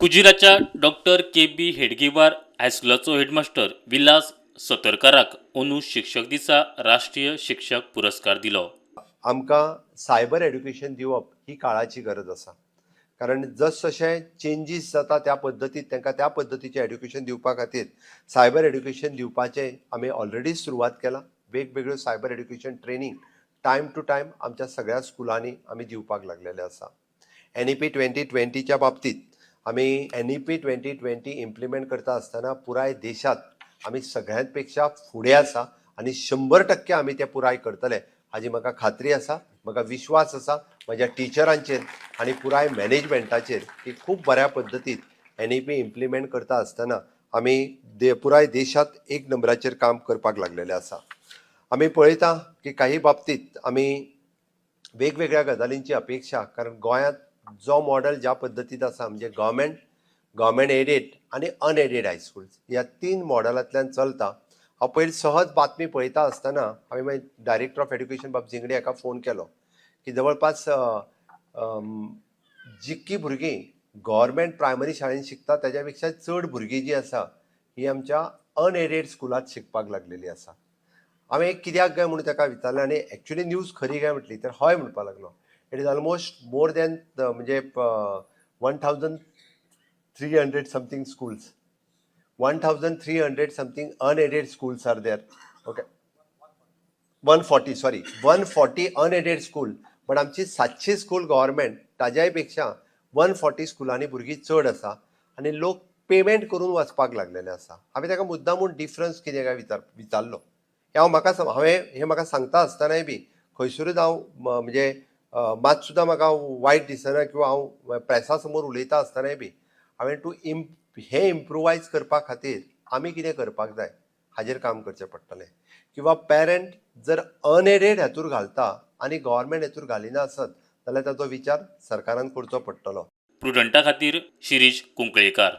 कुजिराच्या doctor K बी Hedgewar हायस्कुलाचो headmaster विलास सतरकाराक अंदू शिक्षक दिसा राष्ट्रीय शिक्षक पुरस्कार दिलो. आमकां सायबर एड्युकेशन दिवप ही काळाची गरज आसा, कारण जस जशें चेंजीस जाता त्या पद्दतीत तांकां त्या पद्दतीचें एड्युकेशन दिवपा खातीर सायबर एड्युकेशन दिवपाचें आमी ऑलरेडी सुरवात केलां. वेगवेगळ्यो cyber education training time to time आमच्या सगळ्या स्कुलांनी आमी दिवपाक लागलेले आसा. एनईपी 2020च्या बाबतीत आमी एनईपी 2020 इम्प्लिमेंट करता आसतना पुराय देशांत आमी सगळ्यांत पेक्षा फुडें आसा आनी 100% आमी तें पुराय करतले हाजी म्हाका खात्री आसा. म्हाका विश्वास आसा म्हज्या टिचरांचेर आनी पुराय मॅनेजमेंटाचेर की खूब बऱ्या पद्दतीन एनईपी इम्प्लिमेंट करता आसतना आमी पुराय देशांत एक नंबराचेर काम करपाक लागलेले आसा. आमी पळयता की काही बाबतीत आमी वेगवेगळ्या गजालींची अपेक्षा, कारण गोंयांत जो मॉडल ज्या पद्दतीत आसा, म्हणजे गव्हर्मेंट, गव्हर्मेंट एडेड आनी अनएडेड हायस्कूल्स ह्या तीन मॉडलांतल्यान चलता. हांव पयलीं सहज बातमी पळयता आसतना हांवें मागीर डायरेक्टर ऑफ एड्युकेशन बाब झिंगडे हाका फोन केलो की जवळपास जितकी भुरगीं गव्हर्मेंट प्रायमरी शाळेंत शिकता ताज्या पेक्षा चड भुरगीं जीं आसा ही आमच्या अनएडेड स्कुलांत शिकपाक लागलेली आसा. हांवें कित्याक काय म्हणून ताका विचारलें आनी एक्चुली न्यूज खरी काय म्हटली तर हय म्हणपाक लागलो. It is almost more than म्हणजे 1300 something schools, 1300 something unaided schools are there. Okay, 140, sorry, 140 unaided school, but आमची 700 स्कूल गव्हर्मेंट, ताज्याय पेक्षा 140 स्कुलांनी भुरगीं चड आसा आनी लोक पेमेंट करून वचपाक लागलेले आसा. हांवें ताका मुद्दामून डिफरन्स कितें काय विचारलो. हें हांव म्हाका हांवें हें म्हाका सांगता आसतनाय बी खंयसरूच हांव म्हणजे मात सुद्दां म्हाका वायट दिसना किंवा हांव प्रेसा समोर उलयता आसतनाय बी हांवें टू इम हें इम्प्रुवायज करपा खातीर आमी कितें करपाक जाय हाजेर काम करचें पडटलें किंवा पेरंट जर अनएडेड हातूर घालता आनी गव्हर्मेंट हातूर घालिना आसत जाल्यार ताचो विचार सरकारान करचो पडटलो. प्रुडंटा खातीर शिरीष कुंकळेकार.